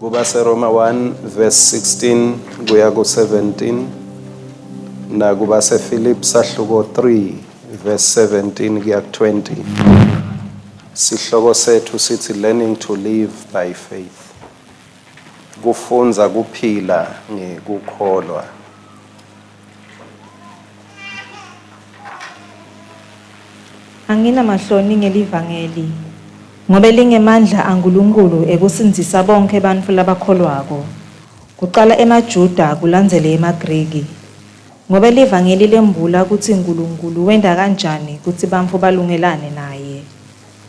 KubaseRoma 1 verse 16 kuya ku-17 nakubaseFilipi sahluko 3 verse 17 kuya ku-20. Sihloko sethu sithi learning to live by faith. Kufundza kuphila ngekukholwa. Anginamahloni ngelivangeli, ngobe lingemandla aNkulunkulu ekusindzisa bonkhe bantfu labakholwako, kucala emaJuda kulandzele emaGriki. Ngobe livangeli lembula kutsi Nkulunkulu wenta kanjani kutsi bantfu balungelane naye.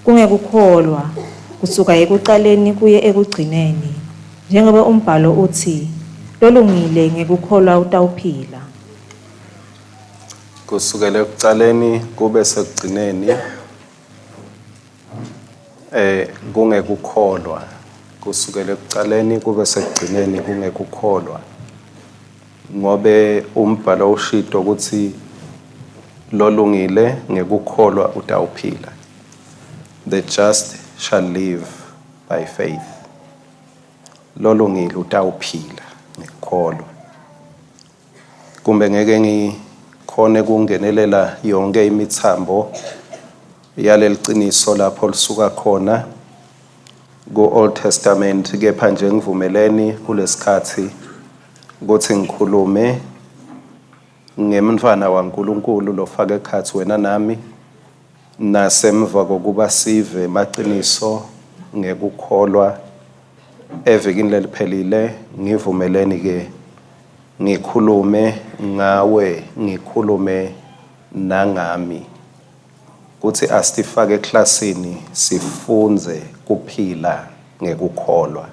Kungekukholwa, kusuka ekucaleni kuye ekugcineni, njengobe umbhalo utsi, Lolungile ngekukholwa utawuphila. Kusukela ekucaleni kube sekugcineni eh kungekukholwa kusukela ekucaleni kube sekugcineni kungekukholwa ngobe umbhalo ushito ukuthi lolungile ngekukholwa utawuphila the just shall live by faith lolungile utawuphila ngekukholwa kumbe ngeke ngikhone kungenelela yonke imithambo yaleliciniso lapho lisuka khona ku-Old Testament kepha nje ngivumeleni kulesikhathi ukuthi ngikhulume ngemntfwana waNkulunkulu lofaka ekhatsi wena nami nasemva kokuba sive emaciniso ngekukholwa evikini leliphelile ngivumeleni ke ngikhulume ngawe ngikhulume nangami kutsi asitifake eklasini sifundze kuphila ngekukholwa.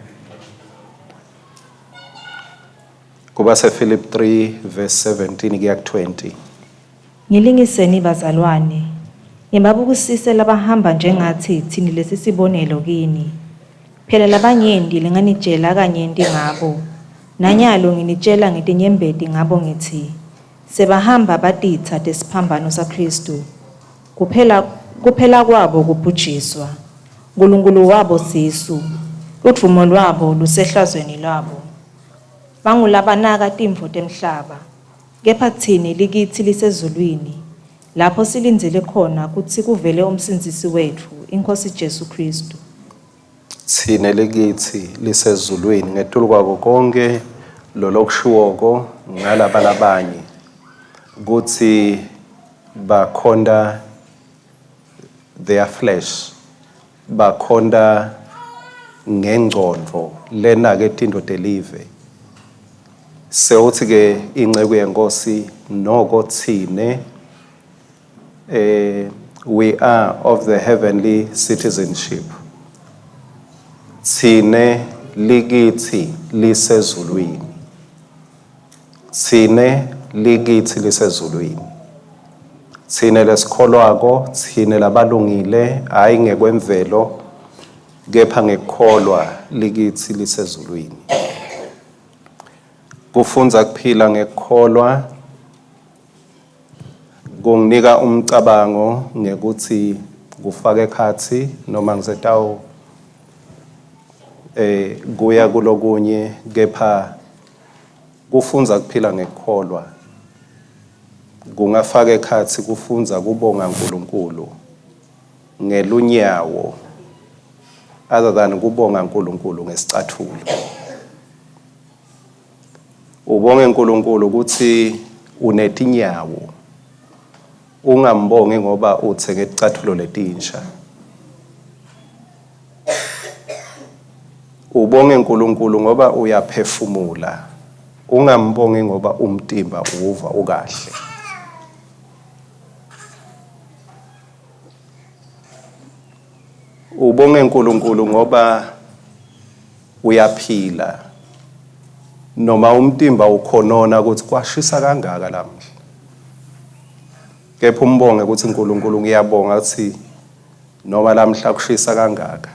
KubaseFilipi 3 verse 17 kuya ku-20. Ngilingiseni bazalwane, nibabukisise labahamba njengatsi tsine lesisibonelo kini. Phela labanyenti lenganitjela kanyenti ngabo, nanyalo nginitjela ngetinyembeti ngabo ngitsi, sebahamba batitsa tesiphambano saKhristu. Kuphela kuphela kwabo kubhujiswa. Nkulunkulu wabo sisu, ludvumo lwabo lusehlazweni lwabo. Bangulabanaka tintfo temhlaba, kepha tsine likitsi lisezulwini, lapho silindzele khona kutsi kuvele uMsindzisi wetfu, iNkhosi Jesu Khristu. Tsine likitsi lisezulwini ngetulu kwako konke lolokushiwoko ngalaba labanye kutsi bakhonta their flesh bakhonta ngengcondvo lenake tintfo telive sewuthi ke inceku yenkosi noko tsine eh we are of the heavenly citizenship tsine likithi lisezulwini tsine likithi lisezulwini tsine lesikholwako tsine labalungile hayi ngekwemvelo kepha ngekukholwa likithi lisezulwini kufundza kuphila ngekukholwa Kunginika umcabango ngekutsi kufaka ekhatsi noma ngisetawu eh kuya kulokunye kepha kufundza kuphila ngekukholwa kungafaka ekhatsi kufundza kubonga uNkulunkulu ngelunyawo other than kubonga uNkulunkulu ngesicathulo. Ubonge uNkulunkulu ukuthi unetinyawo. Ungambongi ngoba uthenge ticathulo letinsha. Ubonge uNkulunkulu ngoba uyaphefumula. Ungambongi ngoba umtimba uwuva ukahle. Ubonge uNkulunkulu ngoba uyaphila noma umtimba ukhonona ukuthi kwashisa kangaka lamhla. Kepha umbonge ukuthi uNkulunkulu ngiyabonga ukuthi noma lamhla kushisa kangaka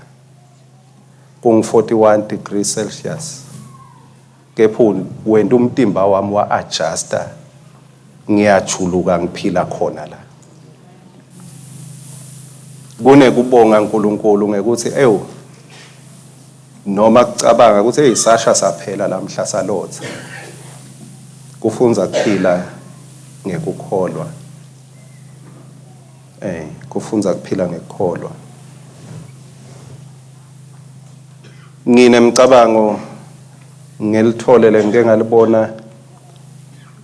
kungu 41 degrees Celsius kepha wenta umtimba wami wa adjusta ngiyajuluka ngiphila khona la kunekubonga uNkulunkulu ngekuthi ewu Noma kucabanga ukuthi hey sasha saphela lamhla salotha. Kufundza kuphila ngekukholwa. Kufundza kuphila ngekukholwa. Nginemcabango ngelithole lengike ngalibona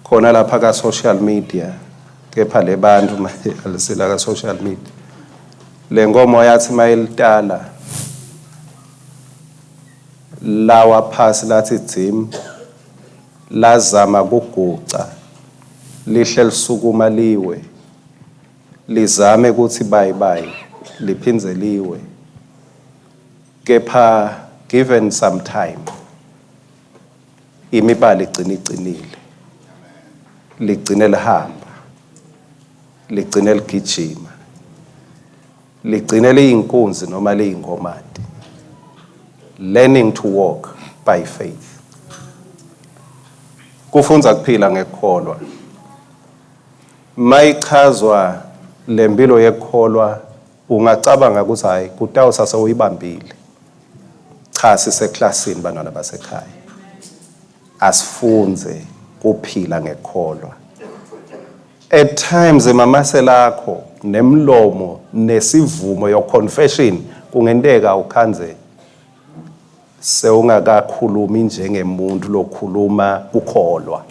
khona lapha ka social media, kepha le bantu manje alisila ka social media. Le nkomo yathi mayilitala lawa phasi lathi dzim, lazama kuguca, lihle lisukuma liwe, lizame ukuthi bye bye, liphindze liwe. Kepha given some time, imibala igcina icinile, ligcine lihamba, ligcine ligijima, ligcine liyinkunzi noma liyinkomati. Learning to walk by faith. Kufundza kuphila ngekukholwa. Mayichazwa lempilo yekukholwa, ungacabanga ukuthi hayi kutawusa sewuyibambile. Cha, siseklasini bantwana basekhaya. Asifunze kuphila ngekukholwa. At times emamasela akho nemlomo nesivumo, your confession, kungenteka ukhandze sewungakakhulumi njengemuntu lokhuluma kukholwa.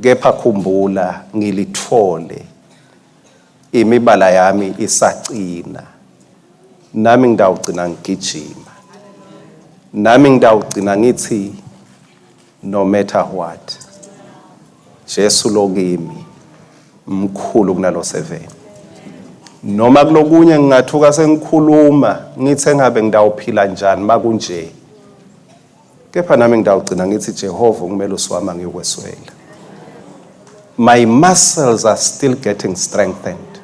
Kepha khumbula, ngilithole imibala yami isacina, nami ngitawugcina ngigijima, nami ngitawugcina ngithi no matter what, Jesu lokimi mkhulu kunalo 7. Noma kulokunye ngingathuka sengikhuluma ngithe ngabe ngitawuphila njani makunje, kepha nami ngitawugcina ngithi Jehova ungumelusi wami, angiyokweswela. My muscles are still getting strengthened.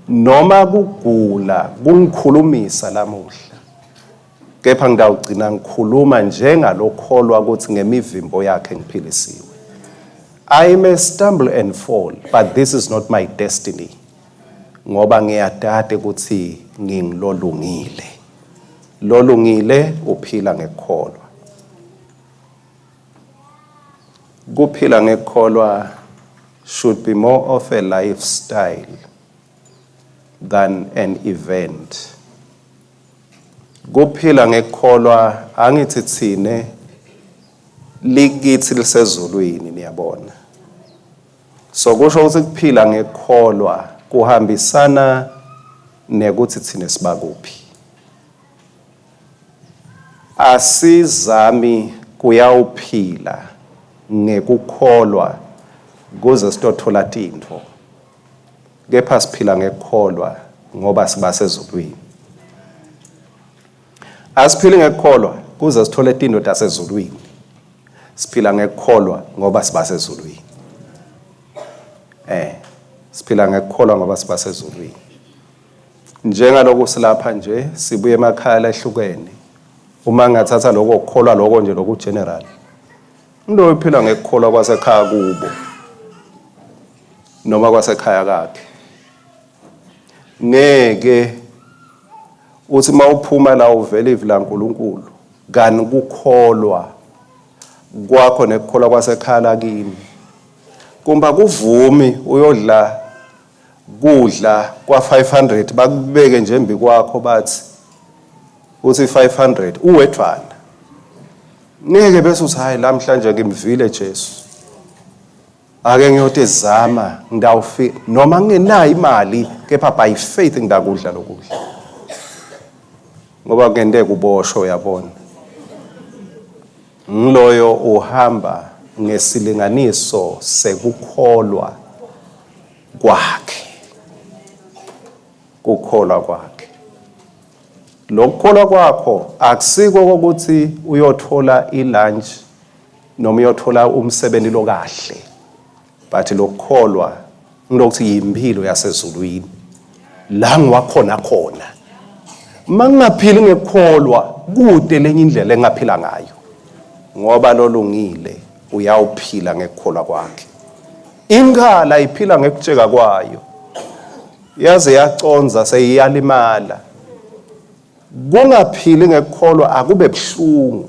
Noma kugula kungikhulumisa lamuhla, kepha ngitawugcina ngikhuluma njengalokholwa ukuthi ngemivimbo yakhe ngiphilisiwe. I may stumble and fall, but this is not my destiny, ngoba ngiyadade ukuthi ngingilolungile. Lolungile uphila ngekukholwa. Kuphila ngekukholwa should be more of a lifestyle than an event. Kuphila ngekukholwa, angithi thine likithi lisezulwini, niyabona. So kusho ukuthi kuphila ngekukholwa kuhambisana nekuthi thine sibakuphi. Asizami kuyawuphila ngekukholwa kuze sitothola tintfo, kepha siphila ngekukholwa ngoba sibasezulwini. Asiphili ngekukholwa kuze sithole tintfo tasezulwini, siphila ngekukholwa ngoba sibasezulwini. Siphila ngekukholwa ngoba sibasezulwini. Njengaloku silapha nje sibuye emakhaya lahlukene, uma ngingathatha lokho kukholwa lokho nje loku general, umuntu ophila ngekukholwa kwasekhaya kubo noma kwasekhaya kakhe, ngeke uthi mawuphuma la uvela ivi laNkulunkulu kani kukholwa kwakho nekukholwa kwasekhaya lakini kumba kuvumi uyodla kudla kwa 500 bakubeke nje embi kwakho bathi uthi 500 uwedvana, ngeke bese uthi hayi lamhlanje ngimvile Jesu, ake ngiyotezama ngidawufika noma ngingenayo imali, kepha by faith ngidakudla lokudla, ngoba kungenteka uboshwe. Uyabona, ngiloyo uhamba ngesilinganiso sekukholwa kwakhe, kukholwa kwakhe. Lokukholwa kwakho akusiko ukuthi uyothola ilunch noma uyothola umsebenzi lokahle, but lokukholwa ngilokuthi yimpilo yasezulwini la ngiwakhona khona. Mangingaphili ngekukholwa, kude lenye indlela engaphila ngayo, ngoba lolungile uyawuphila ngekukholwa kwakhe. Inkhala iphila ngekutsheka kwayo, yaze yaconza seyiyalimala. Kungaphili ngekukholwa akube buhlungu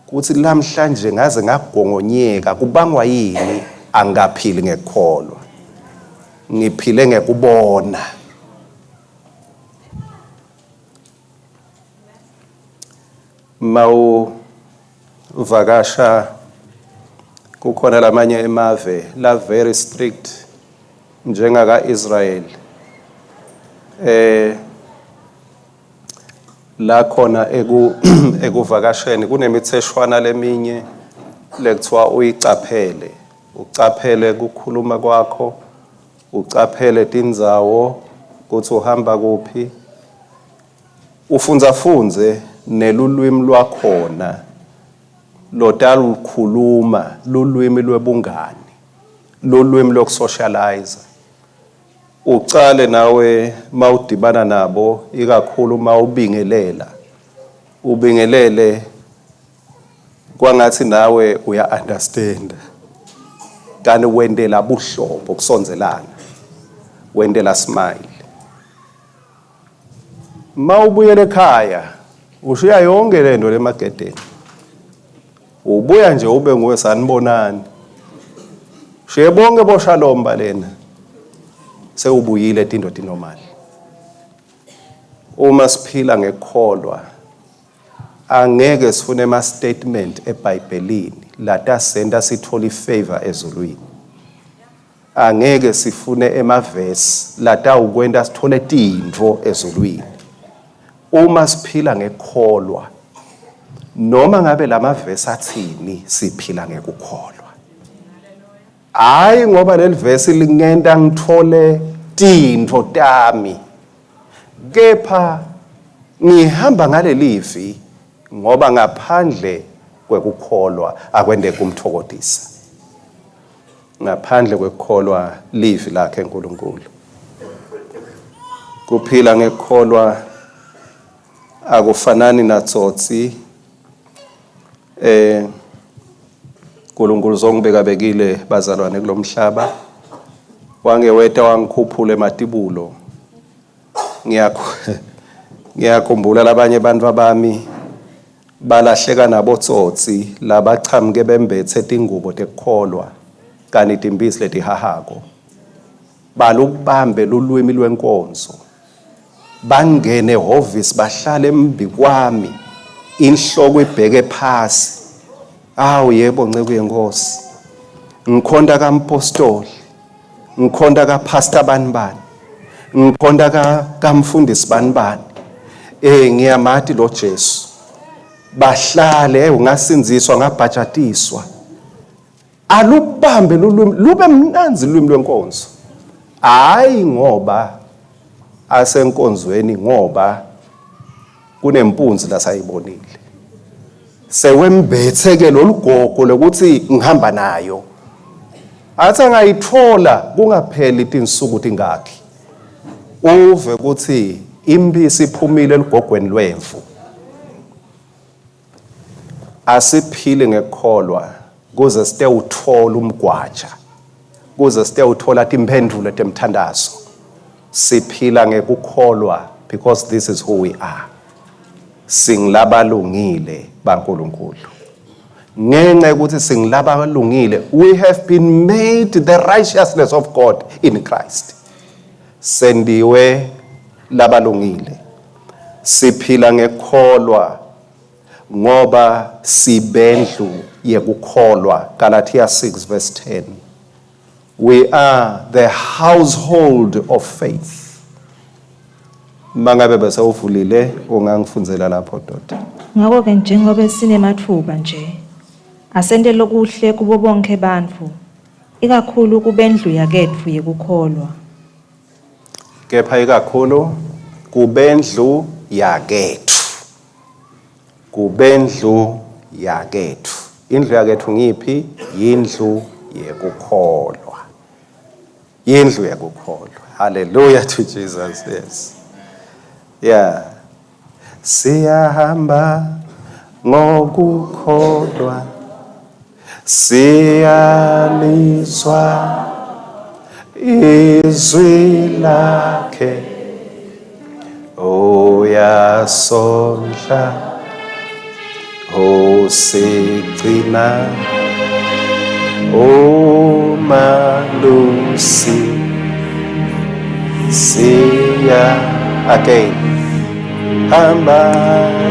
kuthi lamhlanje ngaze ngagongonyeka kubangwa yini angaphili ngekukholwa. Ngiphile ngekubona. Mawu vakasha kukhona lamanye emave la very strict njengaka Israel eh la khona eku ekuvakasheni kunemitheshwana leminye lekuthiwa uyicaphele ucaphele kukhuluma kwakho ucaphele tindzawo kuthi uhamba kuphi Ufundzafundze nelulwimi lwakhona lotalukhuluma, lulwimi lwebungani, lulwimi lwekusocialize. Ucale nawe mawudibana nabo ikakhulu mawubingelela, ubingelele kwangathi nawe uya understand kanti wentela buhlobo kusondzelana, wentela smile. Mawubuyela ekhaya ushiya yonke lento lemagedeni. Ubuya nje ube nguwe sanibonani. Shiye bonke boshalom balena. Sewubuyile tinto tinormal. Uma siphila ngekukholwa angeke sifune ema statement eBhayibhelini latasenta sithole ifavor ezulwini. Angeke sifune emavesi latawukwenta sithole tintfo ezulwini. Uma siphila ngekukholwa, noma ngabe lamavesi athini, siphila ngekukholwa. Hayi ngoba leli vesi lingenta ngithole tintfo tami, kepha ngihamba ngalelivi ngoba ngaphandle kwekukholwa akwenteki kumthokodisa. Ngaphandle kwekukholwa livi lakhe uNkulunkulu. Kuphila ngekukholwa akufanani natsotsi eh uNkulunkulu zongibeka bekile bazalwane kulomhlaba wangeweta wangikhuphula ematibulo Ngiyakhumbula labanye abantu bami balahleka nabotsotsi labachamuke bembethe tingubo tekukholwa kani timpisi letihahako. Balubambe lulwimi lwenkonzo. Bangene ehhovisi bahlale embikwami inhloko ibheke phasi. Awu yebo nceku yenkosi. Ngikhonta kampostoli. Ngikhonta ka pastor bani bani. Ngikhonta ka kamfundisi bani bani. Eh ngiyamati lo Jesu. Bahlale eh, ungasindziswa ngabhajatiswa. Alubambe lulwimi lube mnandzi lulwimi lwenkonzo. Hayi ngoba asenkonzweni ngoba kunempunzi lasayibonile. Sewembethe ke lolugogo lokuthi ngihamba nayo. Athi angayithola kungapheli tinsuku tingakhi. Uve ukuthi impisi iphumile elugogweni lwemvu. Asiphili ngekukholwa kuze sitewuthola umgwaja, kuze sitewuthola timphendvulo temthandazo. Siphila ngekukholwa because this is who we are. Singilabalungile baNkulunkulu. Ngenxa yokuthi singilabalungile, we have been made the righteousness of God in Christ. Sendiwe labalungile. Siphila ngekukholwa ngoba sibendlu yekukholwa. Galatia 6 verse 10. We are the household of faith. Mangabe bese uvulile ungangifundzela lapho doda. Ngakho-ke njengoba sinematfuba nje, asente lokuhle kubo bonkhe bantfu, ikakhulu kubendlu yaketfu yekukholwa. Kepha ikakhulu kubendlu yaketfu. Kubendlu yaketfu. Indlu yaketfu ngiphi? Yindlu yekukholwa. Yindlu yekukholwa. Hallelujah to Jesus. Yes. Yeah. Siyahamba ngokukholwa. Siyalizwa izwi lakhe. Uyasondla usigcina umalusi siya again hamba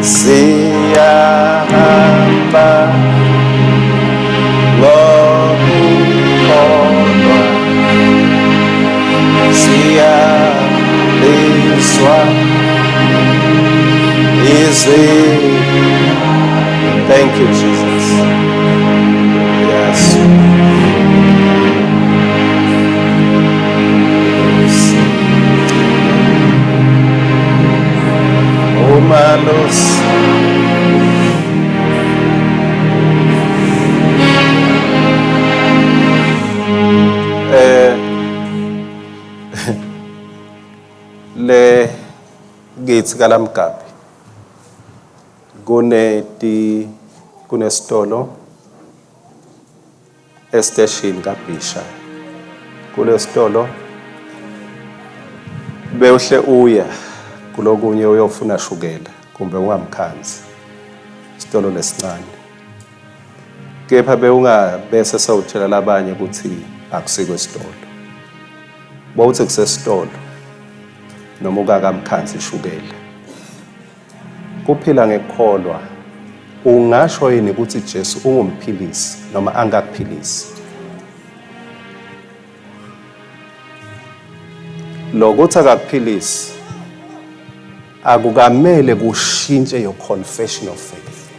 siya hamba ngokukholwa siyalizwa izwi. Thank you, Jesus. Yes. Umalusi. Le kithi kaLamgabi kuneti kunesitolo esiteshini kaBhisha. Kulesitolo bewuhle uya kulokunye uyofuna shukela kumbe ungamkhanzi, isitolo lesincane, kepha bewungabese sewutshela labanye ukuthi akusiko esitolo, bowuthi kusesitolo noma ukakamkhanzi shukela. Kuphila ngekukholwa, ungasho yini ukuthi Jesu ungumphilisi noma angakuphilisi? Lokuthi akakuphilisi akukamele kushintshe your confession of faith.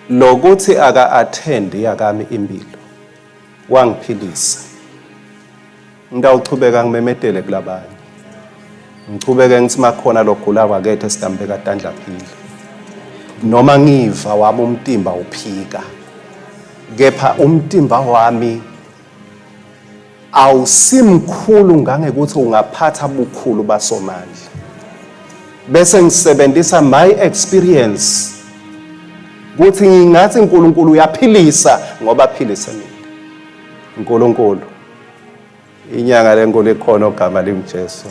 Lokuthi aka-attend yakami impilo wangiphilisa, ngitawuchubeka ngimemetele kulabanye, ngichubeke ngithi makhona logulako akethe sitambeka tandla phile, noma ngiva wami umtimba uphika, kepha umtimba wami awusimkhulu ngangekuthi ungaphatha bukhulu basomandla. Bese ngisebenzisa my experience kuthi ngingathi uNkulunkulu uyaphilisa ngoba aphilise mina. uNkulunkulu inyanga lenkulu ikhona ogama linguJesu.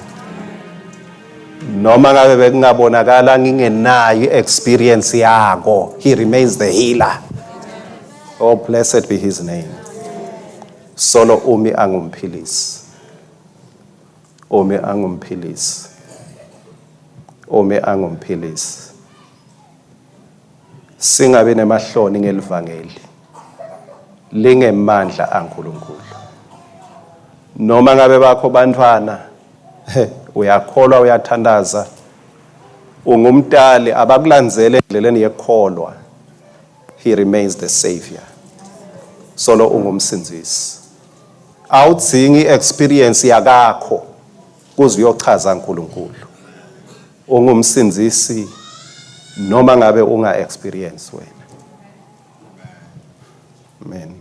Noma ngabe bekungabonakala ngingenayo i-experience yako, he remains the healer. Oh, blessed be his name. Solo umi angumphilisi, umi angumphilisi, umi angumphilisi. Singabi nemahloni ngelivangeli, lingemandla aNkulunkulu. Noma ngabe bakho bantwana, uyakholwa, uyathandaza, ungumtali, abakulandzele endleleni yekukholwa, he remains the savior. Solo ungumsindzisi. Awudzingi experience yakakho kuze uyochaza uNkulunkulu. Ungumsindzisi noma ngabe unga experience wena. Amen.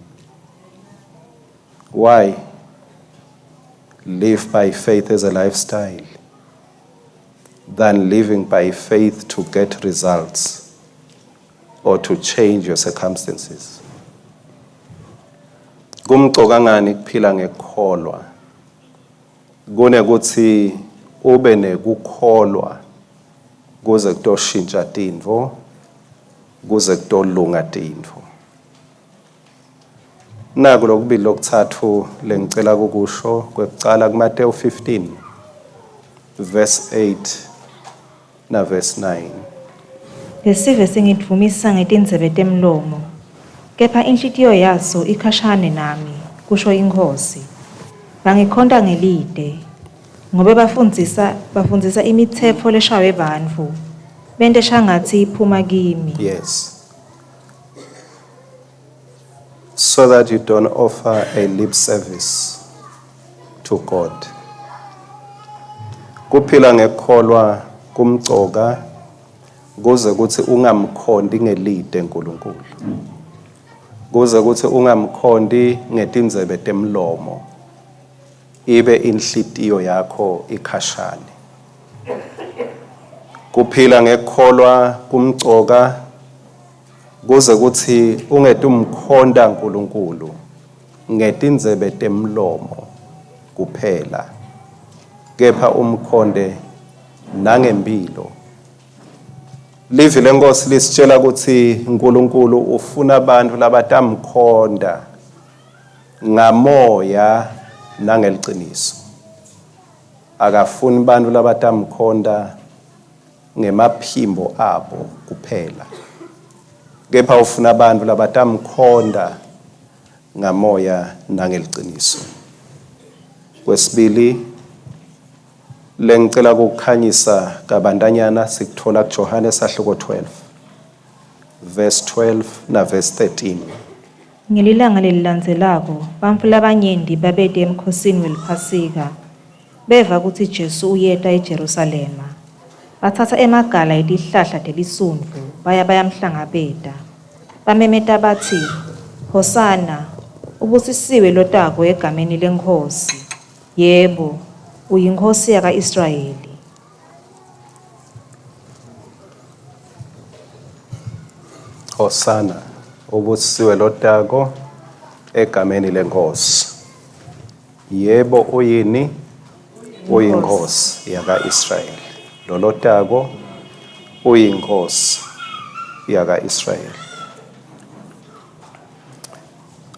Why live by faith as a lifestyle than living by faith to get results or to change your circumstances? Kumcoka ngani kuphila ngekukholwa kunekuthi ube nekukholwa kuze kutoshintsha tintfo, kuze kutolunga tintfo? Naku lokubili lokuthathu lengicela kukusho. Kwekucala, kuMateyu 15 verse 8 na verse 9. Lesive singidvumisa ngetindzebe temlomo, kepha inhlitiyo yaso ikhashane nami, kusho iNkhosi. Bangikhonta ngelite, ngobe bafundzisa imitsetfo leshaywe bantfu, bente shangatsi iphuma kimi. Yes. So that you don't offer a lip service to God. Kuphila ngekukholwa kumcoka kuze kuthi ungamkhonti ngelide uNkulunkulu. Kuze kuthi ungamkhonti ngetindzebe temlomo, ibe inhlitiyo yakho ikhashane. Kuphila ngekukholwa kumcoka kuze kuthi ungetumkhonta uNkulunkulu ngetindzebe temlomo kuphela. kepha umkhonde nangempilo. Livi leNkosi lisitshela ukuthi uNkulunkulu ufuna abantu labatamkhonda ngamoya nangeliciniso. Akafuni abantu labatamkhonda ngemaphimbo abo kuphela, kepha ufuna abantu labatamkhonda ngamoya nangeliciniso. Kwesibili, lengicela ukukhanyisa kabantanyana sikuthola kuJohane sahluko 12 verse 12 na verse 13. Ngelilanga lelilandzelako, bantfu labanyenti babete emkhosini weliPhasika, beva kutsi Jesu uyeta eJerusalema. Batsatsa emagala etihlahla telisundvu baya bayamhlangabeta. Bamemeta batsi, Hosana, ubusisiwe lotako egameni leNkhosi. Yebo, uyiNkhosi yaka-Israyeli. Hosana, ubusisiwe lotako egameni leNkhosi. Yebo, uyini? Uyinkosi yaka-Israyeli. Lolotako uyinkosi yaka-Israyeli.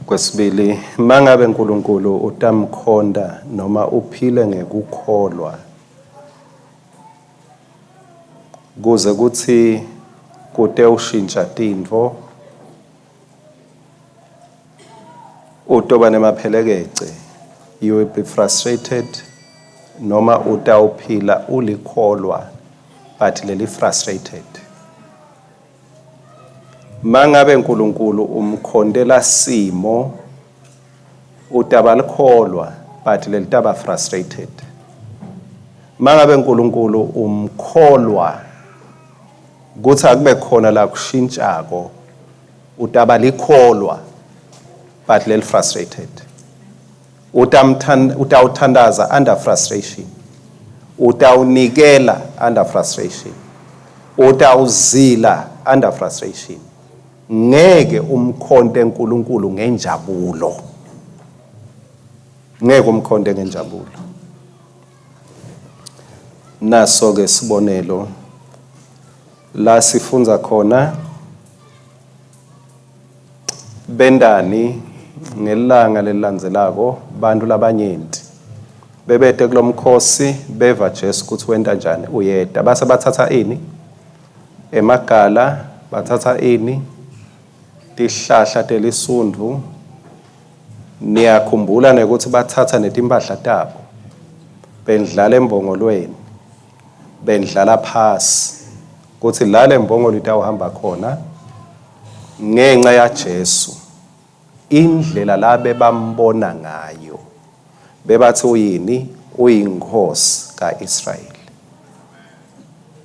Kwesibili, mangabe uNkulunkulu utamkhonda noma uphile ngekukholwa kuze kuthi kute ushintsha tintfo, utoba nemaphelekece, you will be frustrated, noma utawuphila ulikholwa but leli frustrated. Mangabe uNkulunkulu umkhontela simo, utaba likholwa but lelitaba frustrated. Mangabe uNkulunkulu umkholwa kuthi akube khona la kushintshako, utaba likholwa but leli frustrated. Utawuthandaza under frustration, utawunikela under frustration, utawuzila under frustration. Ngeke umkhonte uNkulunkulu ngenjabulo, ngeke umkhonte ngenjabulo. Naso ke sibonelo la sifundza khona bendani ngelanga lelilandzelako. Bantu labanyenti bebete kulomkhosi, beva Jesu ukuthi wenta njani, uyeta, base bathatha ini? Emagala. Bathatha ini? Tihlahla telisundvu. Niyakhumbula nekuthi bathatha netimpahla tabo, bendlala embongolweni, bendlala phasi kuthi la lembongolo itawuhamba khona, ngenxa yaJesu. Indlela la bebambona ngayo, bebathi uyini? Uyinkosi kaIsrayeli.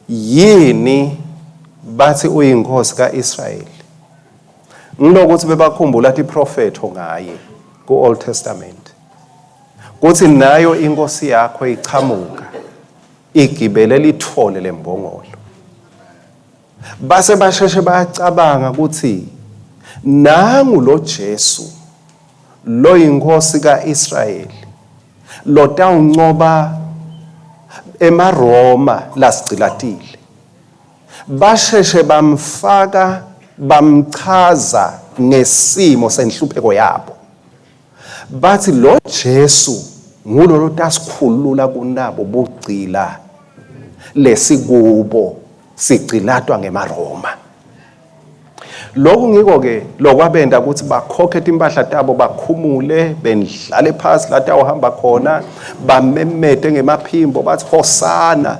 Yini bathi uyinkosi kaIsrayeli? Ngilokuthi bebakhumbula tiprofetho ngaye ku-Old Testament, kuthi nayo inkosi yakho ichamuka igibele lithole lembongolo. Base basheshe bayacabanga ukuthi nangu lo Jesu lo yinkosi kaIsrayeli lotawuncoba emaRoma lasigcilatile. Basheshe bamfaka, bamchaza ngesimo senhlupheko yabo, bathi lo Jesu ngulo lotasikhulula kunabo bugcila lesikubo, sigcilatwa ngemaRoma. Lokhu ngiko ke lokwabenda ukuthi bakhokhe timpahla tabo, bakhumule, bendlale phasi la tawuhamba khona, bamemete ngemaphimbo bathi hosana,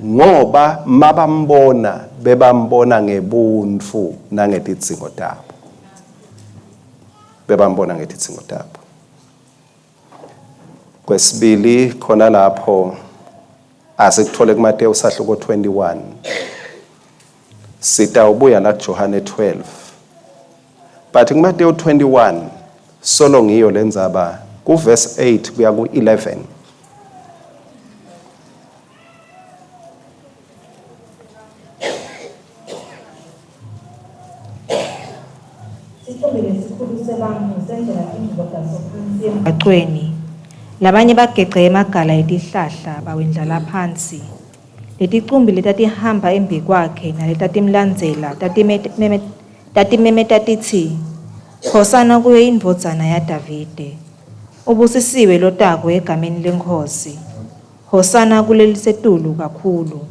ngoba mabambona bebambona ngebuntu nangetidzingo tabo, bebambona ngetidzingo tabo. Kwesibili, khona lapho asikuthole kuMateyu sahluko 21, sitawubuya la kuJohane 12, but kuMateyu 21 solo ngiyo lendzaba kuverse 8 kuya ku-11. Sicumbi lesikhulu sebantfu sendlala tingubo taso phansi emgwacweni. Labanye bageca emagala etihlahla bawendlala phansi. Leticumbi letatihamba embikwakhe naletatimlandzela tatimemeta titsi, Hosana kuyo iNdvodzana yaDavide! Ubusisiwe lotako egameni leNkhosi! Hosana kulelisetulu kakhulu!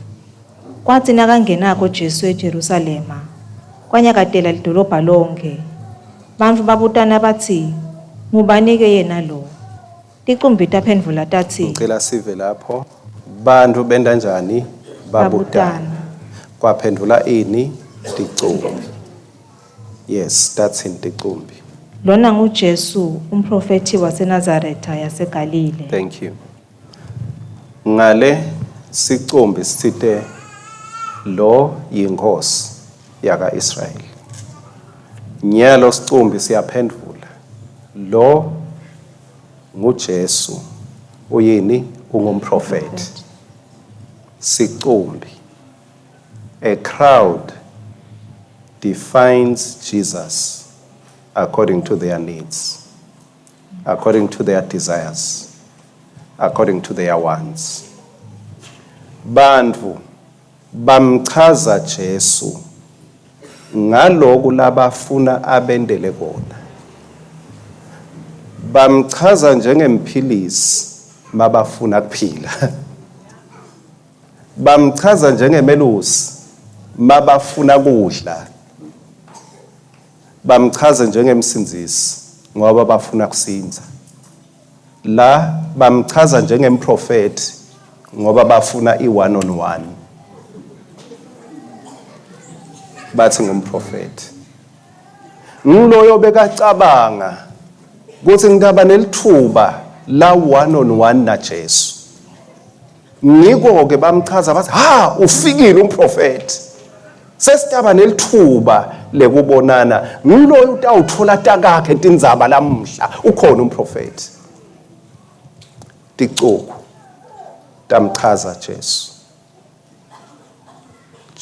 Kwatsi nakangenako Jesu eJerusalema, kwanyakatela lidolobha lonkhe. Bantfu babutana batsi, Ngubani-ke yena lo? Ticumbi taphendvula tatsi, Ngicela sive lapho. Bantfu benta njani? Babutana. Babutana. Kwaphendvula ini? Ticumbi. Yes, tatsini ticumbi? Lona nguJesu, umphrofethi waseNazaretha yaseGalile. Thank you. Ngale sicumbi sitsite lo yinkhosi yaka-Israyeli. Nyalo sicumbi siyaphendvula. Lo nguJesu. Uyini? Ungumprofethi. Sicumbi. A crowd defines Jesus according to their needs, according to their desires, according to their wants. Bantfu bamchaza Jesu ngaloku labafuna abendele kona. Bamchaza njengemphilisi mabafuna kuphila. Bamchaza njengemelusi mabafuna kudla. Bamchaza njengemsindzisi ngoba bafuna kusindza. La bamchaza njengemprofeti ngoba bafuna i-one on one. Bathi ngumprofeti. Ngiloyo bekacabanga ukuthi ngitaba nelithuba la one on one na Jesu. Ngiko ke bamchaza bathi ha ufikile umprofeti. Sesitaba nelithuba lekubonana ngiloyo utawuthola takakhe tindzaba lamuhla ukhona umprofeti. Ticuku tamchaza Jesu.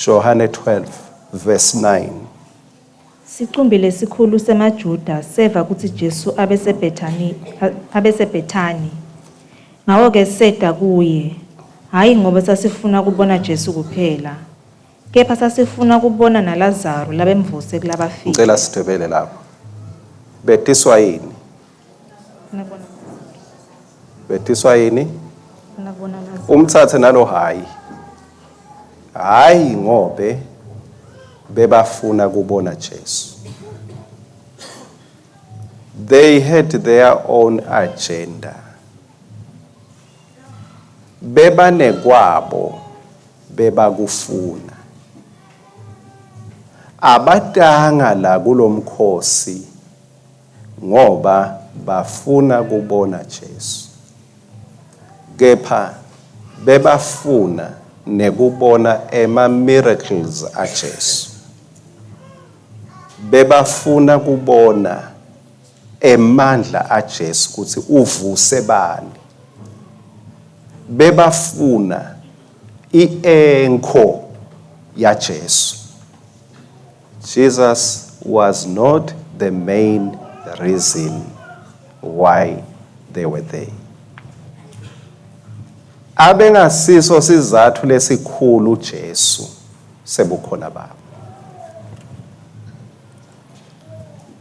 Johane 12 verse 9. Sicumbi lesikhulu semaJuda seva kutsi Jesu abeseBhethani abeseBhethani. Ngako-ke seta kuye, hhayi ngobe sasifuna kubona Jesu kuphela, kepha sasifuna kubona naLazaru labemvuse kulabafile. Ngicela sidwebele lapho. Betiswa yini? Betiswa yini? Umtsatse nalo hayi. Hayi ngobe bebafuna kubona Jesu. They had their own agenda. Bebanekwabo bebakufuna. Abatanga la kulomkhosi ngoba bafuna kubona Jesu. Kepha bebafuna nekubona ema miracles aJesu. Bebafuna kubona emandla aJesu kutsi uvuse bani. Bebafuna i-enko yaJesu. Jesus was not the main reason why they were there. Abengasiso sizathu lesikhulu Jesu sebukhona babo.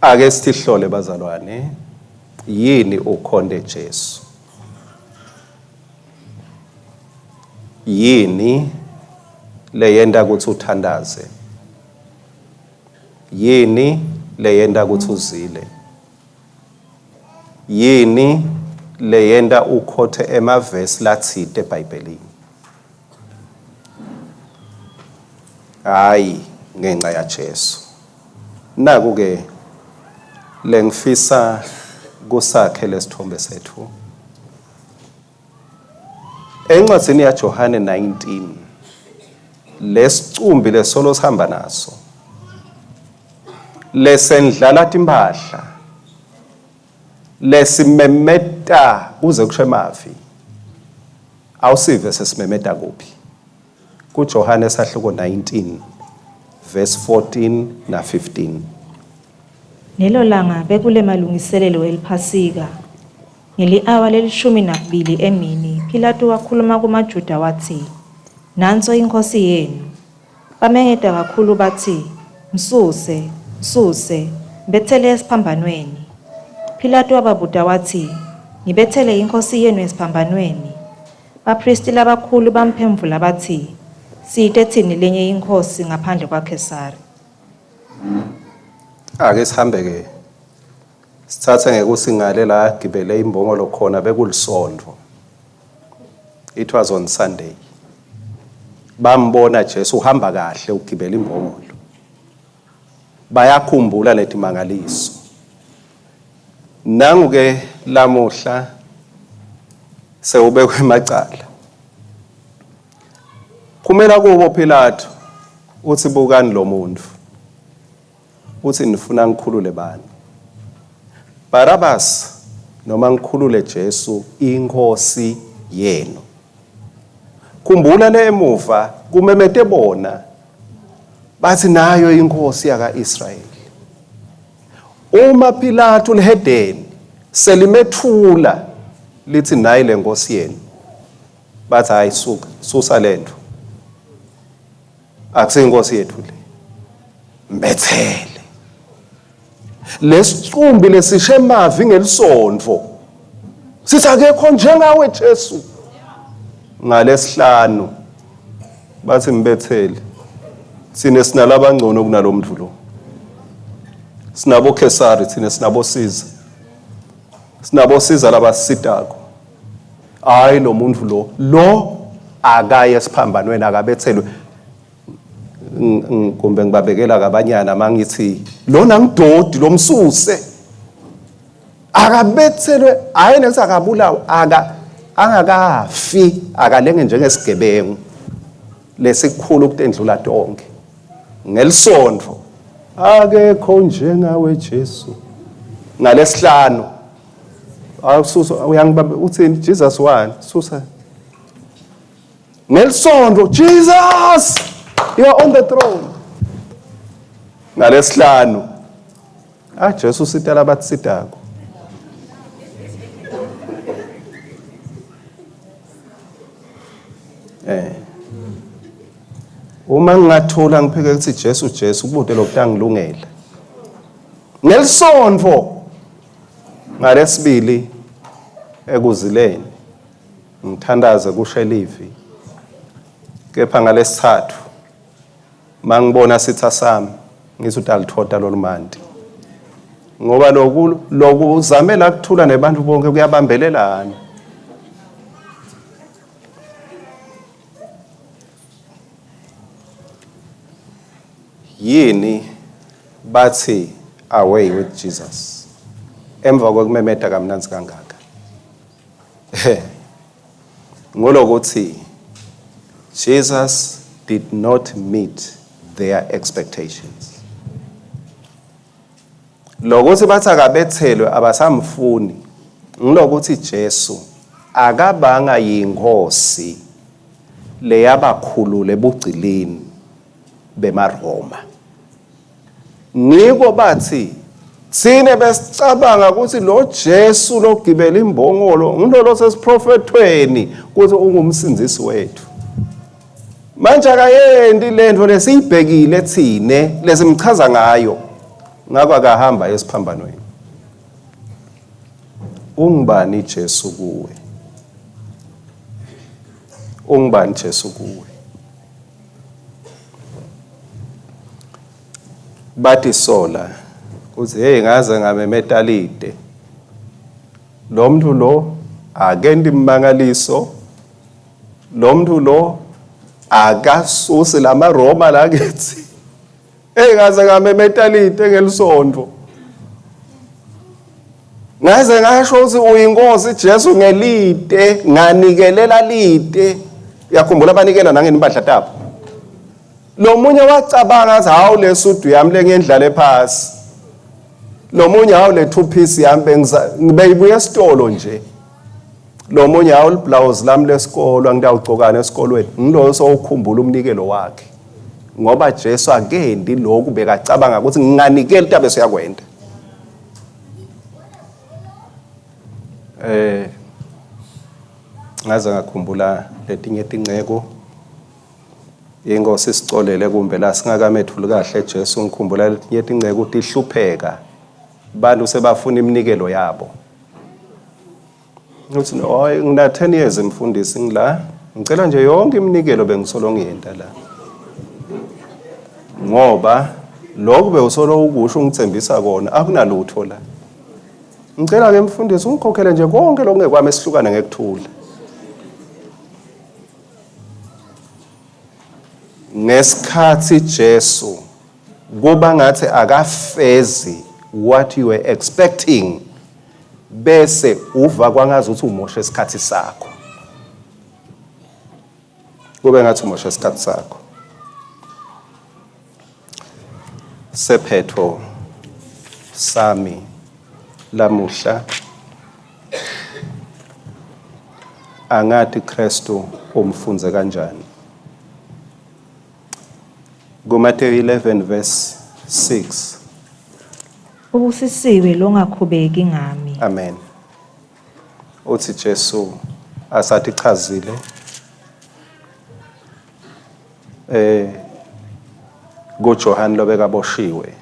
Ake sitihlole bazalwane, yini ukhonde Jesu? Yini leyenta kutsi uthandaze? Yini leyenta kutsi uzile? Yini leyenta ukhothe emavesi latsite eBhayibhelini? Hayi ngenxa yaJesu. Naku ke lengifisa kusakhe lesithombe sethu. Encwadzini yaJohane 19 lesicumbi lesolo sihamba naso lesendlala timphahla lesimemeta kuze kusho emavi awusive sesimemeta kuphi kuJohane sahluko 19 verse 14 na 15. Lelo langa bekulemalungiselelo eliPhasika. Ngeli-awa lelishumi nakubili emini Pilatu wakhuluma kumaJuda watsi, Nanso inkhosi yenu. Bamemeta kakhulu batsi, Msuse, msuse, mbetsele esiphambanweni. Pilatu wababuta watsi, Ngibetsele inkhosi yenu esiphambanweni? Baphristi labakhulu bamphendvula batsi, Site tsine lenye inkhosi ngaphandle kwaKhesari. Ake sihambe ke sithathe ngekuthi ngale la agibele imbongolo khona bekulisondvo. It was on Sunday. Bambona Jesu uhamba kahle ugibela imbongolo. Bayakhumbula letimangaliso. Nangu ke lamuhla sewubekwe emacala. Phumela kubo Pilato uthi bukani lo muntu. Uthi nifuna ngikhulule bani? Barabas noma ngikhulule Jesu inkosi yenu. Khumbula le emuva kumemete bona bathi nayo inkosi yaka-Israyeli. Uma Pilatu lihedeni selimethula lithi nayi le nkosi yenu, bathi hayi suka, susa lento. Akusiyinkosi yethu le. Mbethele. Lesicumbi lesishe emavi ngelisonto. Sithi akekho njengawe Jesu. Ngalesihlanu bathi mbethele. Sine sinalabangcono kunalomntu lo. Sinabo Kesari thina sinabo Caesar. Sinabo Caesar labasitako. Hayi lo muntu lo lo akaye esiphambanweni akabethelwe kumbe ngibabekela kabanyana mangithi lona ngidodi lomsuse akabethelwe hayi nekuthi akabulawa aka angakafi akalenge njengesigebengu lesikhulu kutendlula tonke ngelisonto akekho njengawe Jesu ngalesihlanu awususa uyangibamba uthini Jesus wani susa ngelisonto Jesus you are on the throne ngalesihlanu ah Jesu usitela abatsitako eh uma ngingathula ngiphike ukuthi Jesu Jesu kubude lokutangilungela ngelisonto Ngalesibili ekuzileni ngithandaze kushe livi kepha ngalesithathu mangibona sitha sami ngithi utalithota lolumanti ngoba loku lokuzamela kuthula nebantu bonke kuyabambelelana Yini bathi away with Jesus emva kokumemeta kamnandzi kangaka? Ngulokuthi Jesus did not meet their expectations. Lokuthi bathi akabethelwe abasamfuni ngilokuthi Jesu akabanga yinkosi leyabakhulule ebugcilini bemaRoma. Ngiko bathi thina besicabanga ukuthi lo Jesu logibela imbongolo ngilolo sesiprofethweni ukuthi ungumsindisi wethu. Manje akayendi lento lesiyibhekile thine lesimchaza ngayo ngakho akahamba esiphambanweni. Ungubani Jesu kuwe? Ungubani Jesu kuwe? Bathi sola uthi hey ngaze ngamemeta lide. Lo muntu lo akenti imangaliso. Lo muntu lo akasusi lamaRoma la kithi. Hey ngaze ngamemeta lide ngelisonto. Ngaze ngasho ukuthi uyinkosi Jesu ngelide nganikelela lide. Uyakhumbula banikela nangenimpahla tabo. Lo munye wacabanga athi hawu lesudu yami lengiyendlale phasi. Lo munye hawu le two piece yami bengibeyibuya esitolo nje. Lo munye hawu liblouse lami lesikolo angidawugcokana esikolweni. Ngiloyo sowukhumbula umnikelo wakhe. Ngoba Jesu akendi lokhu bekacabanga ukuthi nginganikeli tabe siyakwenda. Eh ngaze ngakhumbula letinye tinceku inkosi isicolele kumbe la singakamethuli kahle Jesu ngikhumbula letinye tinceku tihlupheka bantu sebafuna iminikelo yabo Uthi hayi ngina 10 years mfundisi ngila ngicela nje yonke iminikelo bengisolo ngiyenta la ngoba lokhu bewusolo ukusho ungithembisa kona akunalutho la ngicela ke mfundisi ungikhokhele nje konke lokungekwami esihlukane ngekuthula ngesikhathi Jesu kuba ngathi akafezi what you were expecting bese uva kwangazi ukuthi umoshe isikhathi sakho kube ngathi umoshe isikhathi sakho sephetho sami lamuhla angathi Kristu umfunze kanjani kuMateyu 11 verse 6 Ubusisiwe longakhubeki ngami. Amen. Uthi Jesu asathi chazile eh kuJohane lobekaboshiwe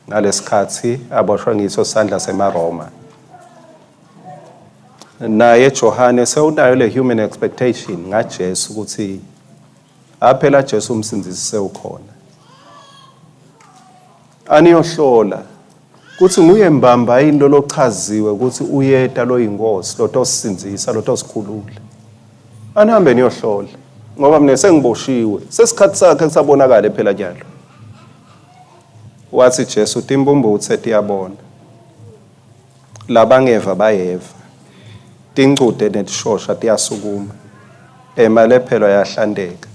ngalesikhathi aboshwe ngiso sandla semaRoma. Naye Johane sewunayo le human expectation ngaJesu ukuthi aphela Jesu umsindisi sewukhona. Aniyohlola kuthi nguye mbamba yini lolochaziwe ukuthi uyeta loyinkosi lotosisindzisa lotosikhulula. Anihambe niyohlola ngoba mina sengiboshiwe sesikhathi sakhe kusabonakala phela nyalo. Wathi Jesu timbumbuthe tiyabona. Labangeva bayeva. Tincude netishosha tiyasukuma. Emalephelo ayahlanteka.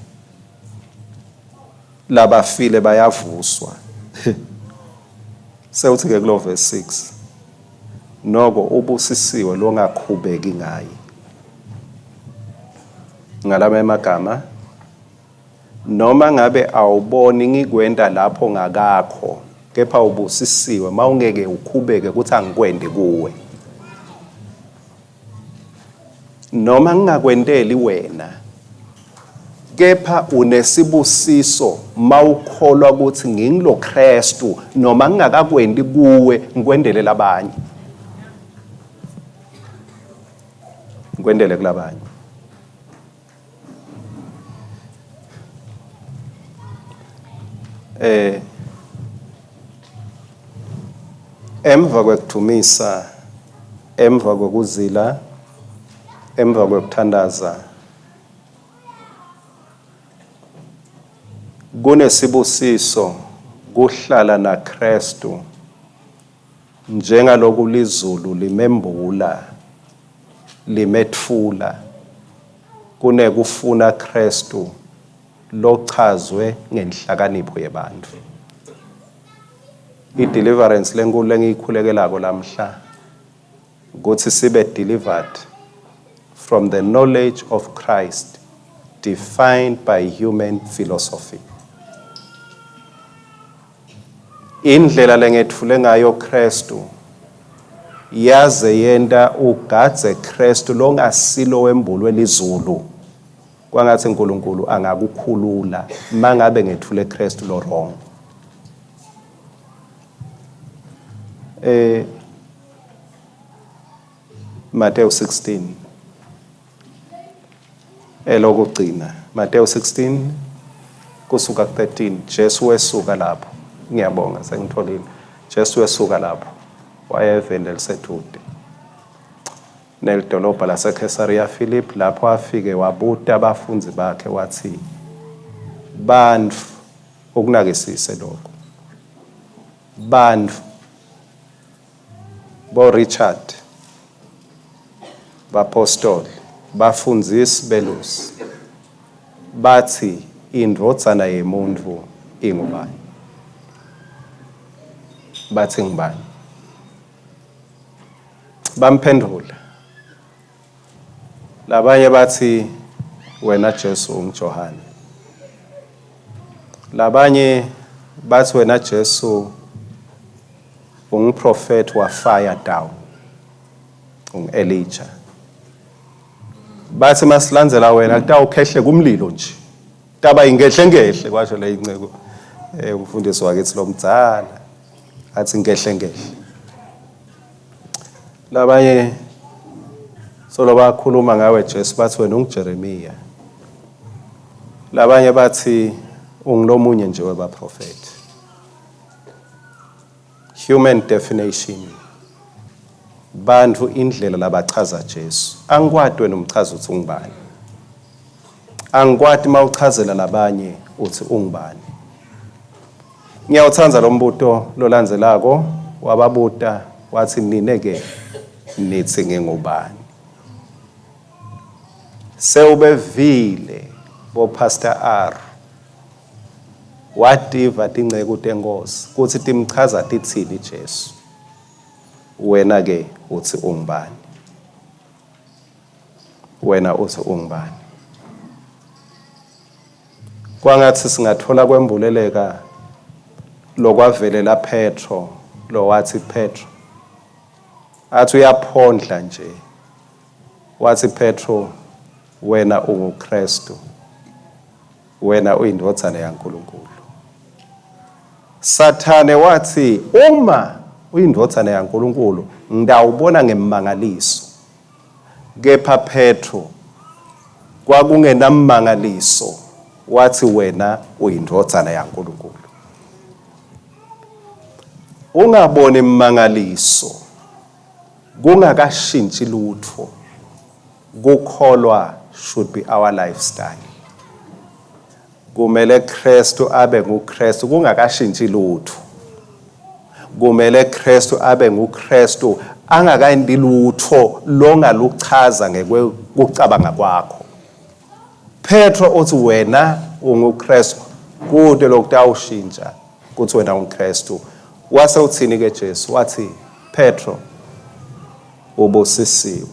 Labafile bayavuswa. Sewuthi ke kulo verse 6. Noko ubusisiwe longakhubeki ngaye. Ngalama emagama noma ngabe awuboni ngikwenta lapho ngakakho kepha ubusisiwe mawungeke ukhubeke ukuthi angikwende kuwe noma ngingakwenteli wena kepha unesibusiso mawukholwa ukuthi ngingilo Kristu noma ngingakakwenti kuwe ngikwendele labanye ngikwendele kulabanye eh emva kwekudumisa emva kwekuzila emva kwekuthandaza kunesibusiso kuhlala naKristu Njengaloku lizulu limembula, limetfula, kunekufuna Khristu lochazwe ngenhlakanipho yebantfu. I-deliverance lenkulu lengiyikhulekelako lamhla kutsi sibe delivered from the knowledge of Christ defined by human philosophy. Indlela lengetfule ngayo Kristu yaze yenta ugadze Kristu longasilo wembulwe lizulu. Kwangathi uNkulunkulu angakukhulula mangabe ngethule Kristu lo wrong. Eh Mateyu 16 elokugcina Mateyu 16 kusuka ku-13 Jesu wesuka lapho ngiyabonga sengitholile Jesu wesuka lapho waya eveni lelisedude nelidolobha laseKhesariya Philip lapho afike wabuta abafundi bakhe wathi bantfu ukunakisise lokho bantfu Bo Richard, bapostoli, bafundzisi, belusi, batsi iNdvodzana yemuntfu ingubani? Batsi ngubani? Bamphendvula. Labanye batsi wena Jesu unguJohane. Labanye batsi wena Jesu unguprofeti wa fire down. Ungu-Elijah. Bathi masilandzela wena kutawukhehle kumlilo nje. Taba ingehlengehle kwasho le inceko. Eh umfundisi wakithi lomdzala athi ngehlengehle. Labanye solo bakhuluma ngawe Jesu bathi wena unguJeremiya. Labanye bathi ungilomunye nje webaprofeti. Human definition. Bantfu indlela labachaza Jesu. Angikwati wena umchaza uthi ungubani. Angikwati mawuchazela labanye uthi ungubani. Ngiyawutsandza lo mbuto lolandzelako wababuta wathi nine ke nithi ngingubani. Sewubevile bo Pastor R wativa tinceku tenkosi kutsi timchaza titsini Jesu. Wena ke uthi ungubani? Wena uthi ungubani? Kwangatsi singatfola kwembuleleka lokwavelela Phetro lowatsi Phetro atsi uyaphondla nje watsi Phetro wena unguKristu wena uyindvodzana yaNkulunkulu. Sathane watsi uma uyindvodzana yaNkulunkulu ngitawubona ngemmangaliso. Kepha Phetro kwakungenammangaliso watsi wena uyindvodzana yaNkulunkulu. Ungaboni mmangaliso kungakashintshi lutfo. Kukholwa should be our lifestyle. Kumele Kristu abe nguKristu kungakashintshi lutfo. Kumele Kristu abe nguKristu angakaenti lutfo longaluchaza ngekwekucabanga kwakho. Petro uthi wena unguKristu kude lokutawushintsha kuthi wena unguKristu. Wase uthini ke Jesu? Wathi Petro ubusisiwe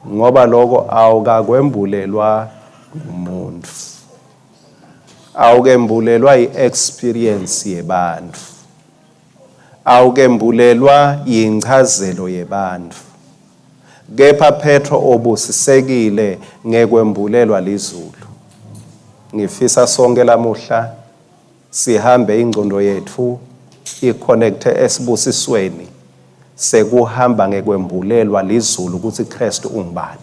ngoba lokho awukakwembulelwa ngumuntu. Awukembulelwa i-experience yebantfu. Awukembulelwa yinchazelo yebantfu. Kepha Petro ubusisekile ngekwembulelwa lizulu. Ngifisa sonke lamuhla sihambe ingcondo yetfu iconnecte esibusisweni sekuhamba ngekwembulelwa lizulu ukuthi Kristu ungubani.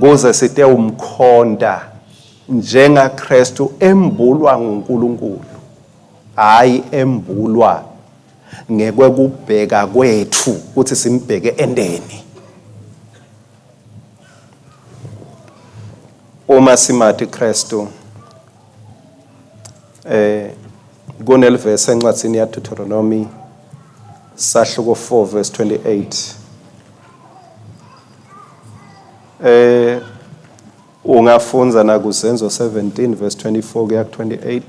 Kuze sitewumkhonta njengaKristu embulwa nguNkulunkulu, hayi embulwa ngekwekubheka kwetfu ukuthi simbheke endeni. Uma simati Kristu eh kunelivesi encwadzini ya Deuteronomy sahluko 4 verse 28 eh ungafundza nakuZenzo 17 verse 24 kuya ku 28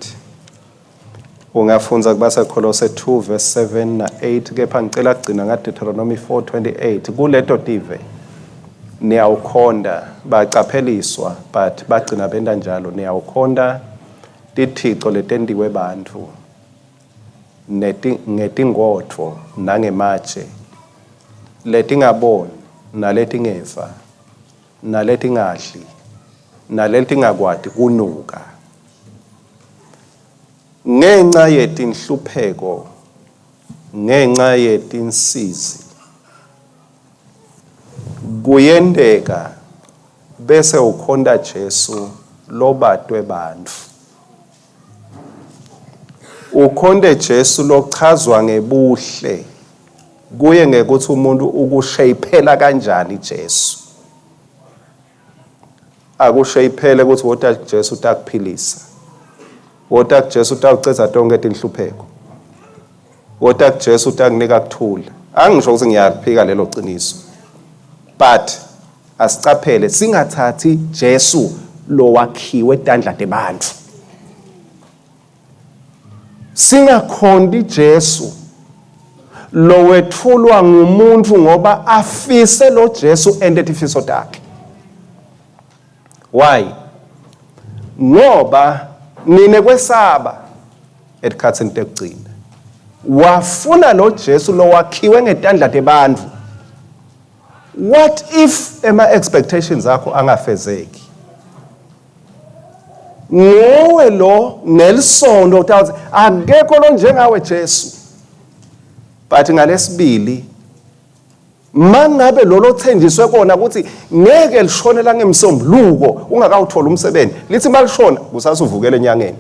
ungafundza kubaseKholose 2 verse 7 na 8 kepha ngicela kugcina nga Deuteronomy 4:28 kuleto tive niyawukhonda bacapheliswa but bagcina benta njalo niyawukhonda tithico letentiwe bantfu ngetingodvo nangematshe letingaboni naletingeva naletingadli naletingakwati kunuka ngenca yetinhlupheko ngenca yetinsizi kuyenteka bese ukhonta Jesu lobatwe bantfu ukhonte Jesu lochazwa ngebuhle kuye ngekuthi umuntu ukushayiphela kanjani Jesu akushayiphele ukuthi wota Jesu utakuphilisa wota Jesu utawucedza tonke tinhlupheko wota Jesu utakunika kuthula angisho ukuthi ngiyaphika lelo qiniso but asicaphele singathathi Jesu lowakhiwe tandla tebantfu singakhonti Jesu lowetfulwa ngumuntu ngoba afise lo Jesu ente tifiso takhe. Why? Ngoba nine kwesaba etikhatsini tekugcina wafuna lo Jesu lowakhiwe ngetandla tebantfu. What if ema expectations akho angafezeki? Nguwe lo ngelisonto utawuthi akekho lo njengawe Jesu. But ngalesibili mangabe lolo thenjiswe kona ukuthi ngeke lishone la ngemsombuluko ungakawuthola umsebenzi lithi malishona kusasa uvukele enyangeni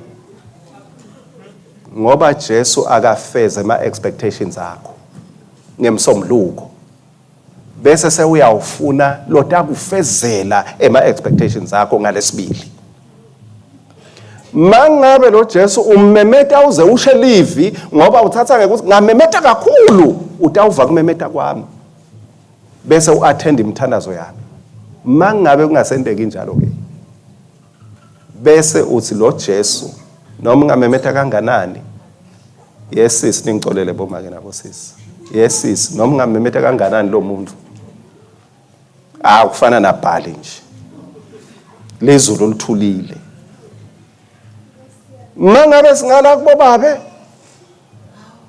ngoba Jesu akafeze ama expectations akho ngemsombuluko bese sewuyawufuna lotakufezela ema expectations akho ngalesibili. Mangabe lo Jesu ummemeta uze ushe livi ngoba uthatha ngekuthi ngamemeta kakhulu utawuva kumemeta kwami bese uattend imithandazo yami. Mangabe kungasenteki njalo ke bese uthi lo Jesu noma ungamemeta kanganani, yes sis, ningicolele bomake nabosisi, yes sis, noma ungamemeta kanganani lo muntu, ah kufana nabhali nje, lizulu lithulile. Mangabe singala kubobabe,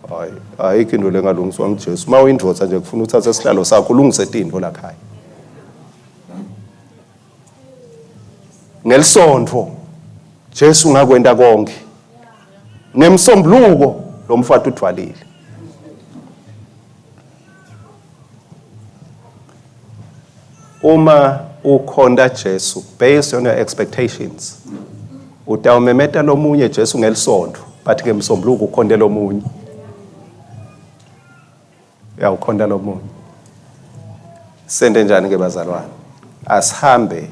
hayi ayikho into lengalungiswa nguJesu. Uma uyindvodza nje kufuna uthathe isihlalo sakho ulungise tintfo lakhaya ngelisonto. Jesu ngakwenta konke ngemsombuluko lo mfati udvwalile. Uma ukhonta Jesu based on your expectations, utawumemeta lomunye Jesu ngelisonto, but ngemsombuluko ukhonte lomunye, uyawukhonta lomunye. Sente njani ke bazalwane? Asihambe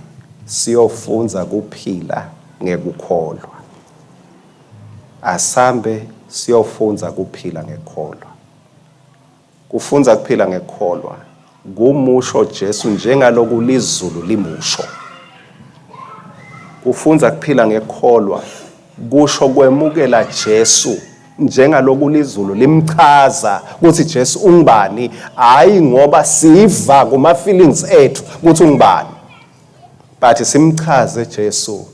siyofunza kuphila ngekukholwa. Asambe siyofunza kuphila ngekukholwa. Kufunza kuphila ngekukholwa kumusho Jesu njengaloku lizulu limusho. Kufunza kuphila ngekukholwa kusho kwemukela Jesu njengaloku lizulu limchaza ukuthi Jesu ungubani, hayi ngoba siva kuma feelings ethu ukuthi ungubani, but simchaze Jesu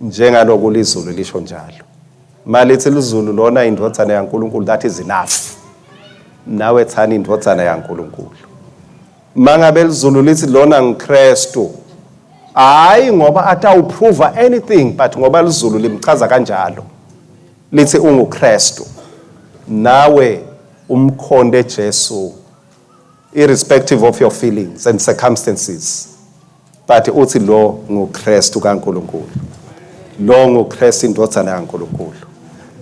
njengaloku lizulu lisho njalo. Malithi lizulu lona indvodzana yaNkulunkulu, that is enough. Nawe thani indvodzana yaNkulunkulu. Mangabe lizulu lithi lona ngiKristu, hayi ngoba atawuprova anything, but ngoba lizulu limchaza kanjalo, lithi unguKristu, nawe umkhonde Jesu irrespective of your feelings and circumstances, but uthi lo nguKristu kaNkulunkulu, lo nguKristu indvodzana yaNkulunkulu,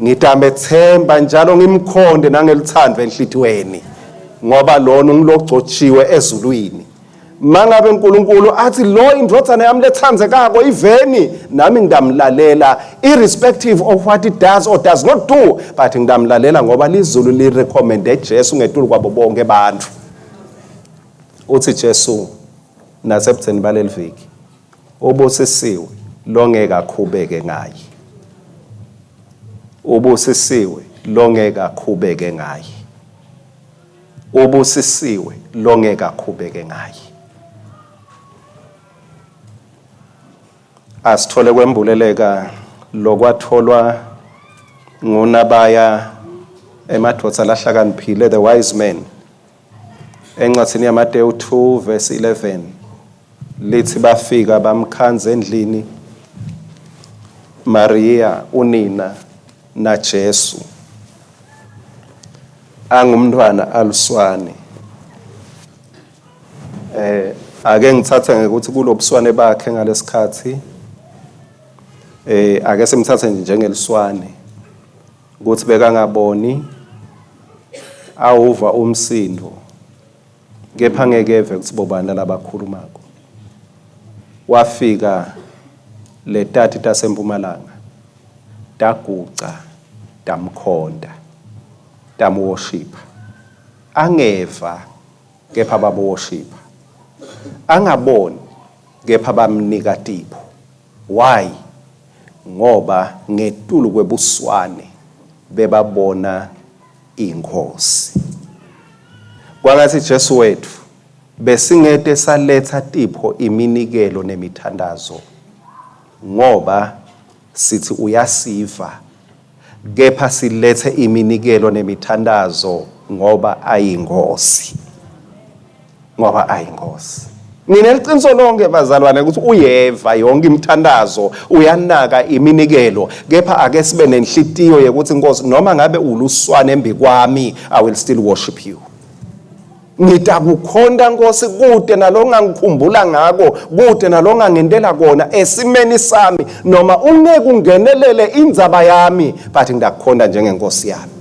ngitamethemba njalo ngimkhonde nangelithando enhlitiyweni ngoba lona ungilogcotshiwe ezulwini. Mangabe uNkulunkulu athi lo indvodzana yami lethandzekako iveni, nami ngidamlalela irrespective of what it does or does not do, but ngidamlalela ngoba lizulu lirecommende Jesu ngetulu kwabo bonke abantu. Uthi Jesu nasebudzeni baleli viki, ubusisiwe longeke akhubeke ngaye, ubusisiwe longeke akhubeke ngaye, ubusisiwe longeke akhubeke ngaye. Asithole kwembuleleka lokwatholwa ngunabaya emadvodza lahlakaniphile, the wise men, encwadzini yaMateyu 2 verse 11, lithi bafika bamkhanza endlini Maria unina naJesu angumntwana aluswane. Ake ngithathe ngekuthi kulobuswane bakhe ngalesikhathi, ake simthathe nje njengeliswane, ukuthi bekangaboni, awuva umsindo kepha ngeke eve ukuthi bobani labakhulumako. Wafika letati tasempumalanga taguca tamkhonta tamworshipha, angeva kepha bamuworshipha, angaboni kepha bamnika tipho. Why? Ngoba ngetulu kwebuswane bebabona inkosi. Kwangathi Jesu wethu besingete saletha tipho, iminikelo nemithandazo ngoba sithi uyasiva, kepha silethe iminikelo nemithandazo ngoba ayingosi. Ngoba ayinkosi. Ngineliciniso lonke bazalwane ukuthi uyeva yonke imithandazo, uyanaka iminikelo, kepha ake sibe nenhlitiyo yekuthi, Nkosi, noma ngabe uluswane embikwami, I will still worship you. Ngitakukhonta, Nkosi, kude nalongangikhumbula ngako, kude nalongangentela kona esimeni sami, noma ungeke ungenelele indzaba yami, but ngitakukhonta njengenkosi yami.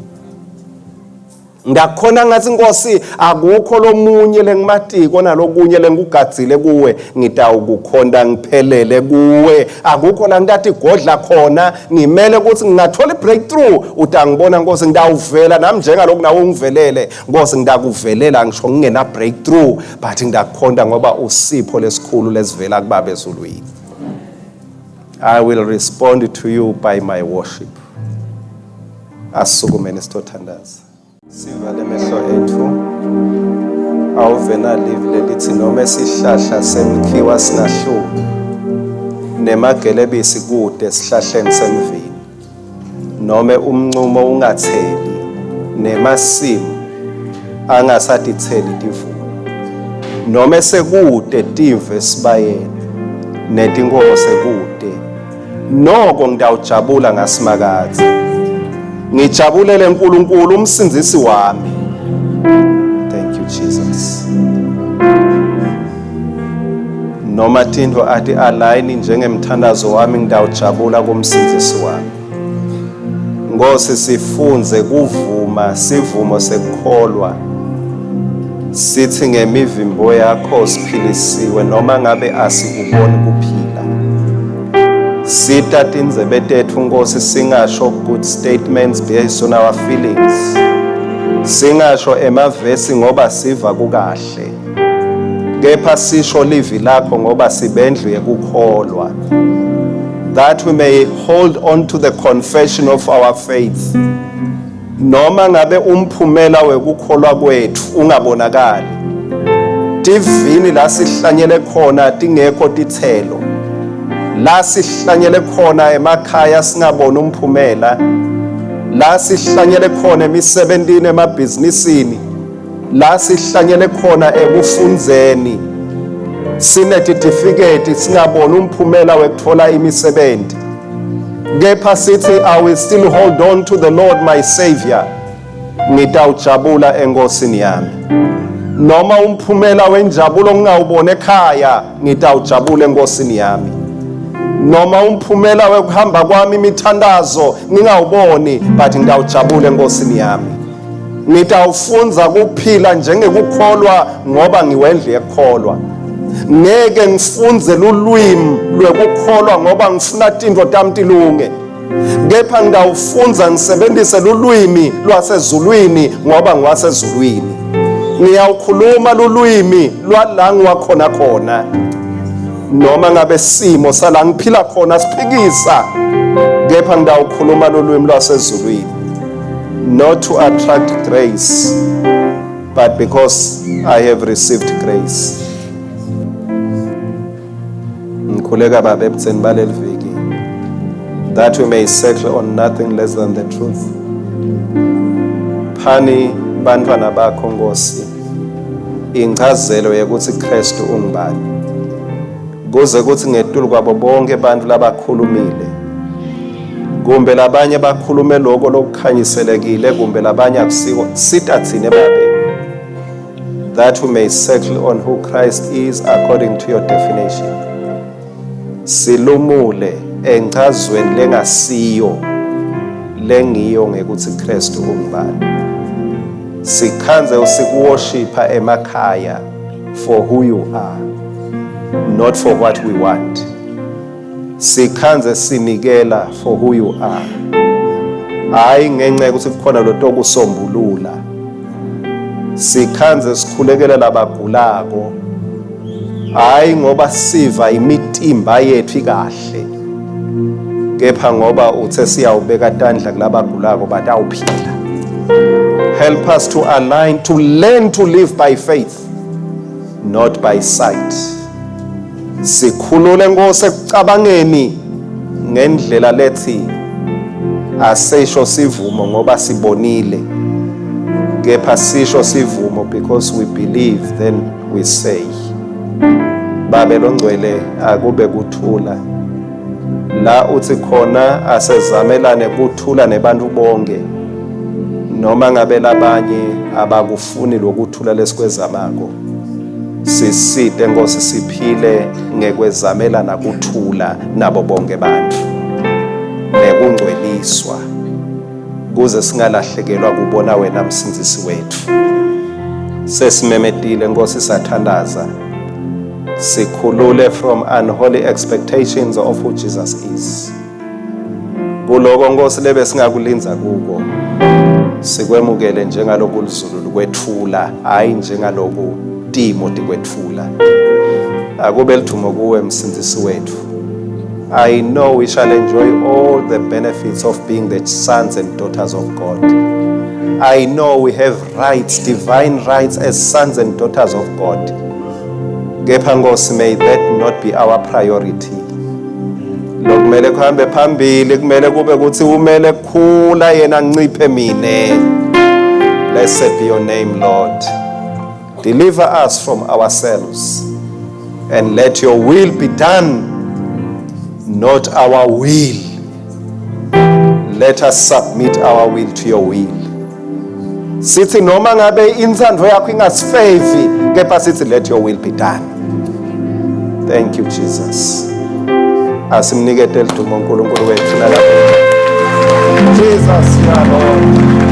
Ngakhona ngathi, Nkosi, akukho lomunye lengimatiko nalokunye lengikugadzile kuwe, ngitawukukhonta ngiphelele kuwe. Akukho la ngitathi godla khona, ngimele ukuthi ngingathola i-breakthrough, utangibona, Nkosi, ngitawuvela nami njengaloku nawe ungivelele. Nkosi, ngitakuvelela ngisho ngingena breakthrough, but ngitakukhonta ngoba usipho lesikhulu lesivela kubaba ezulwini. I will respond to you by my worship. Asukumeni sitothandaza. Sivale emehlo ethu. Awuve nalivi lelithi noma esihlahla semkhiwa singahlumi, nemagelebisi kude esihlahleni semvini, nome umnqumo ungatheli, nemasimu angasatitheli tivuno, nome sekude timvu esibayeni netinkomo sekude, noko ngitawujabula ngaSimakadze, ngijabulele uNkulunkulu umsindzisi wami. Thank you, Jesus. Noma tintfo ati align njengemthandazo wami, ngitawujabula kumsindzisi wami. Nkosi, sifunze kuvuma sivumo sekukholwa, sithi ngemivimbo yakho siphilisiwe, noma ngabe asikuboni kuphila. Sita tindzebe tetfu, Nkosi, singasho good statements based on our feelings, singasho emavesi ngoba siva kukahle, kepha sisho livi lakho ngoba sibendlu yekukholwa, that we may hold on to the confession of our faith, noma ngabe umphumela wekukholwa kwethu ungabonakali, tivini la sihlanyele khona tingekho tithelo, la sihlanyele khona emakhaya singaboni umphumela, la sihlanyele khona emisebentini, emabhizinisini, la sihlanyele khona ekufundzeni, sinetitifiketi, singaboni umphumela wekuthola imisebenzi, kepha sithi, "I will still hold on to the Lord my Savior." Ngitawujabula enkosini yami, noma umphumela wenjabulo ngingawubona ekhaya, ngitawujabula enkosini yami. Noma umphumela wekuhamba kwami imithandazo ngingawuboni, but ngitawujabula enkosini yami. Ngitawufundza kuphila njengekukholwa ngoba ngiwendlu yekukholwa. Ngeke ngifunze lulwimi lwekukholwa ngoba ngifuna tintfo tami tilunge, kepha ngitawufundza ngisebenzise lulwimi lwasezulwini ngoba ngiwasezulwini. Ngiyawukhuluma lulwimi lwala ngiwakhona khona, noma ngabe simo sala ngiphila khona siphikisa, kepha ngitawukhuluma lulwimi lwasezulwini, not to attract grace, but because I have received grace. Ngikhuleka, Baba, ebutseni baleli viki, that we may settle on nothing less than the truth. Phani bantwana bakho, Nkosi, inchazelo yekuthi Kristu ungubani, kuze kuthi ngetulu kwabo bonke abantu labakhulumile, kumbe labanye bakhulume lokho lokukhanyiselekile, kumbe labanye akusiko, sita thine, Babe, that we may settle on who Christ is according to your definition. Silumule enchazweni lengasiyo lengiyo ngekuthi Kristu ungubani. Sikhandze usikuworshipha emakhaya for who you are, not for what we want. Sikhandze sinikela for who you are, hayi ngenxa yokuthi kukhona lo tokusombulula. Sikhandze sikhulekela labagulako, hayi ngoba siva imitimba yethu ikahle, kepha ngoba uthe siyawubeka tandla kulabagulako batawuphila. Help us to align, to learn to live by faith, not by sight. Sikhulule, Nkosi, ekucabangeni ngendlela lethi asisho sivumo ngoba sibonile, kepha sisho sivumo because we believe. Then we say. Babe longcwele, akube kuthula la uthi khona asezamelane kuthula nebantu bonke, noma ngabe labanye abakufuni lokuthula lesikwezamako. Sisite, Nkosi, siphile ngekwezamelana kuthula nabo bonke bantu nekungcweliswa, kuze singalahlekelwa kubona wena, Msindzisi wethu. Sesimemetile, Nkosi, sathandaza. Sikhulule from unholy expectations of who Jesus is. Kuloko, Nkosi, lebe singakulindza kuko, sikwemukele njengaloku lizulu likwetfula, hayi njengaloku timo tikwetfula. Akube lidvumo kuwe, Msindzisi wetfu. I know we shall enjoy all the benefits of being the sons and daughters of God. I know we have rights, divine rights as sons and daughters of God. Kepha, Nkosi, may that not be our priority. Lokumele kuhambe phambili kumele kube ukuthi umele kukhula yena, nciphe mine. Blessed be your name, Lord. Deliver us from ourselves and let your will be done, not our will. Let us submit our will to your will. Sithi noma ngabe intsandvo yakho ingasifevi, kepha sithi let your will be done. Thank you, Jesus. Asimnikete lidumo uNkulunkulu wethu nalapho. Jesus, you are Lord.